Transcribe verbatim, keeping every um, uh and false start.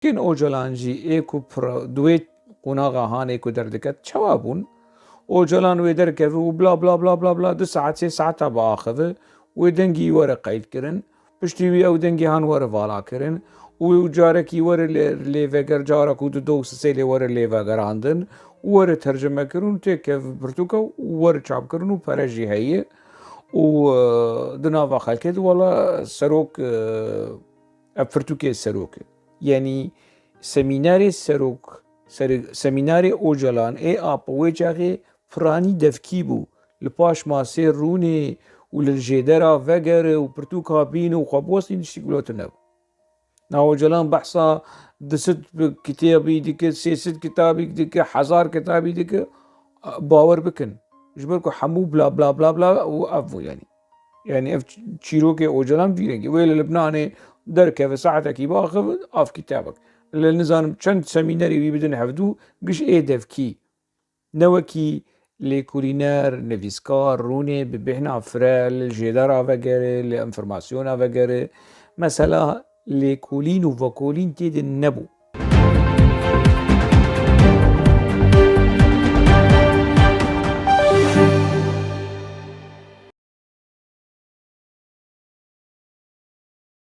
Kin Ocalan jî ê ku pira, di wê qonaxa hanê ku derdiket, çawa bûn? Ocalan wê derkeve û bla bla bla bla bla du saet sê saeta biaxive, wê dengî were qeyd kirin, piştî wî ew dengî han were vala kirin û wê carekî were lê, lê veger, cara ku du do sisê lê were lê vegerandin û were tercime kirin û têkev pirtûka û were çap kirin û pere jî heye û, e, di nava xelkê de wala serok, e, ev pirtûkê serok e. Yanî semînerê serok, ser-, semînerê Ocalan ê Apo wê çaxê piranî devkî bû. Li paş masê rûnê û li jêdera vegere û pirtûka bîne û xwe biwestîne tiştî wilo tune bû. Na Ocalan behsa du sed bi kitabî dike, sê sed kitabî dike, hezar kitabî dike, bawer bikin. Ji ber ku hemû bla bla bla bla û ev bû yanî. Yanî ev ç-, çîrokê Ocalan vî rengî. Wê li Libnanê derkeve saetekî biaxive, av kitabek. Li nizanim çend semînerê wî bidin hevdû, giş ê devkî. Ne wekî lêkolîner, nivîskar, rûnê bi bêhna fire li jêdera vegere, li enfirmasyona vegere. Mesela lêkolîn û vekolîn tê de nebû.